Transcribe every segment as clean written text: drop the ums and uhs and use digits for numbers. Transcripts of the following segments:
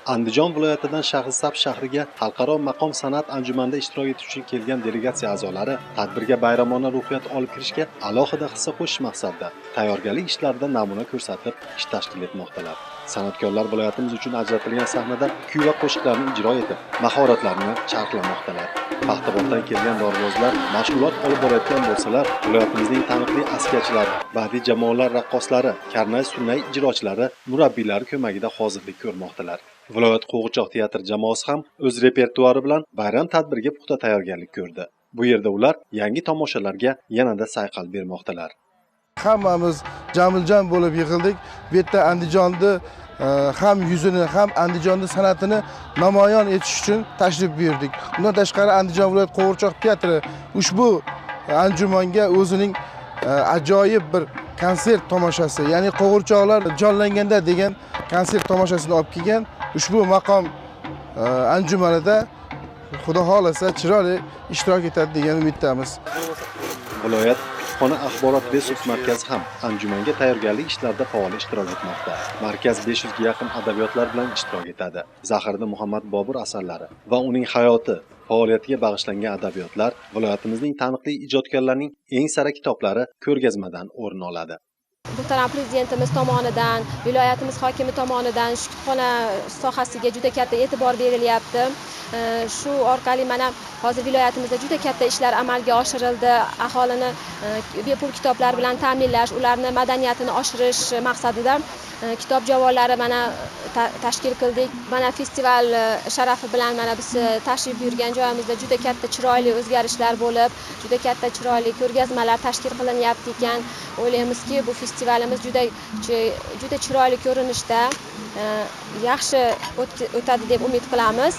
Andijon viloyatidan Shahrisabz shahriga xalqaro maqom san'at anjumanida ishtirok etish uchun kelgan delegatsiya a'zolari tadbirga bayramona ruhiyat olib kirishga alohida hissa qo'shish maqsadida tayyorgarlik ishlarida namuna ko'rsatib ish tashkil etmoqdalar. San'atkorlar viloyatimiz uchun ajratilgan sahnada kuy va qo'shiqlarni ijro etib, mahoratlarini charxlamoqdalar. Paxtaboddan kelgan dorivozlar mashg'ulot olib borayotgan bo'lsalar, viloyatimizning taniqli askiyachilari, badiiy jamoalar raqqoslari, karnay-surnay ijrochilari murabbiylari ko'magida hozirlik ko'rmoqdalar. Viloyat qo'g'irchoq teatr jamoasi ham o'z repertuari bilan bayram tadbiriga puxta tayyorgarlik ko'rdi. Bu yerda ular yangi tomoshalarga yanada sayqal bermoqdalar. Hammamiz jamiljon bo'lib yig'ildik. Bu yerda Andijonni ham yuzini, ham Andijonni san'atini namoyon etish uchun tashrif buyurdik. Undan tashqari Andijon viloyat qo'g'irchoq teatri ushbu anjumanga o'zining ajoyib bir konsert tomoshasi, ya'ni qo'g'irchoqlar jonlanganda degan konsert tomoshasini olib kelgan. Ushbu maqom anjumanida Xudo xolasa chiroyli ishtirok etadi degan umiddamiz. Viloyat kutubxona axborot resurs markazi ham anjumanga tayyorgarlik ishlarida faol ishtirok etmoqda. Markaz 500 ga yaqin adabiyotlar bilan ishtirok etadi. Zahiriddin Muhammad Bobur asarlari va uning hayoti, faoliyatiga bag'ishlangan adabiyotlar viloyatimizning taniqli ijodkorlarining eng sara kitoblari ko'rgazmadan o'rin oladi. Muhtaram prezidentimiz tomonidan, viloyatimiz hokimi tomonidan shu kutubxona sohasiga juda katta e'tibor berilyapti. Shu orqali mana hozir viloyatimizda juda katta ishlar amalga oshirildi. Aholini bepul kitoblar bilan ta'minlash, ularni madaniyatini oshirish maqsadida kitob javonlari mana tashkil qildik. Mana festival sharafi bilan mana biz tashrif buyurgan joyimizda juda katta chiroyli o'zgarishlar bo'lib, juda katta chiroyli ko'rgazmalar tashkil qilinyapti ekan. O'ylaymizki, bu festivalimiz juda juda chiroyli ko'rinishda yaxshi o'tadi deb umid qilamiz.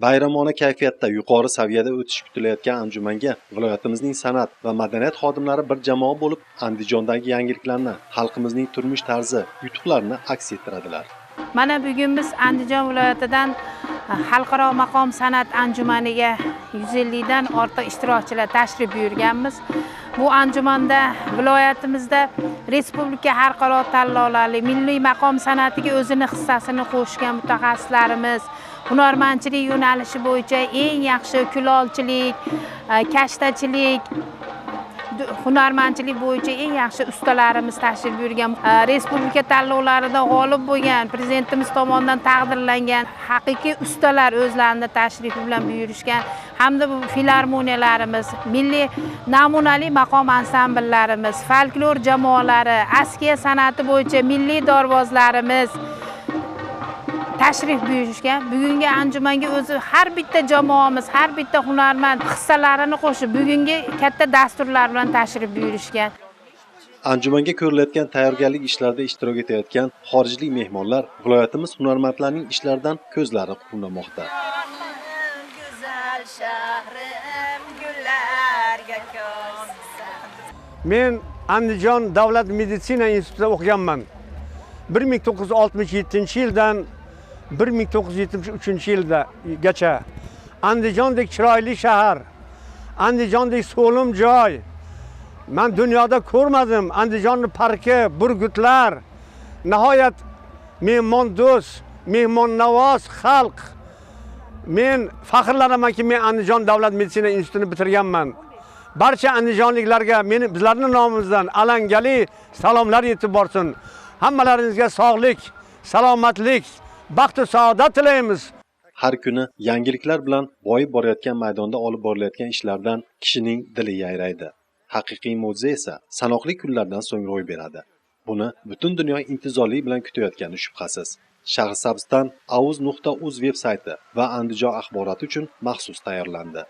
Bayramona kayfiyatda yuqori saviyada o'tishi kutilayotgan anjumanga viloyatimizning san'at va madaniyat xodimlari bir jamoa bo'lib Andijondagi yangiliklarni, xalqimizning turmush tarzi, yutuqlarini aks ettiradilar. Mana bugun biz Andijon viloyatidan xalqaro maqom san'at anjumaniga 150 dan ortiq ishtirokchilar tashrif buyurganmiz. Bu anjumanda viloyatimizda respublika xalqaro tanlovlari, milliy maqom san'atiga o'zini hissasini qo'shgan mutaxassislarimiz, hunarmandchilik yo'nalishi bo'yicha eng yaxshi kulolchilik, kashtachilik, hunarmandchilik bo'yicha eng yaxshi ustalarimiz tashrif buyurgan, respublika tanlovlarida g'olib bo'lgan, prezidentimiz tomonidan taqdirlangan haqiqiy ustalar o'zlarini tashrifi bilan buyurishgan hamda bu filarmoniyalarimiz, milliy namunali maqom ansambllarimiz, folklor jamoalari, askiya san'ati bo'yicha milliy dorvozlarimiz tashrif buyurishgan. Bugungi anjumanga o'zi har bitta jamoamiz, har bitta hunarmand hissalarini qo'shib bugungi katta dasturlar bilan tashrif buyurishgan. Anjumanga ko'rilayotgan tayyorgarlik ishlarida ishtirok etayotgan xorijlik mehmonlar viloyatimiz hunarmandlarining ishlaridan ko'zlari quvnamoqda. Men Andijon davlat meditsina institutida o'qiganman. 1967-yildan 1973-yilgacha Andijondek chiroyli shahar, Andijondek so'lim joy men dunyoda ko'rmadim. Andijonni parki, burgutlar, nihoyat mehmondo'st, mehmonnavoz xalq. Men faxrlanamanki, men Andijon davlat meditsina institutini bitirganman. Barcha andijonliklarga meni bizlarning nomimizdan alangali salomlar yetib borsin. Hammalaringizga sog'lik, salomatlik, baxt va saodat tilaymiz. Har kuni yangiliklar bilan boyib borayotgan maydonda olib borilayotgan ishlardan kishining dili yayraydi. Haqiqiy mo'jiza esa sanoqli kunlardan so'ng ro'y beradi. Buni butun dunyo intizorlik bilan kutayotgani shubhasiz. Shahrisabzdan auz.uz veb sayti va Andijon axboroti uchun maxsus tayyorlandi.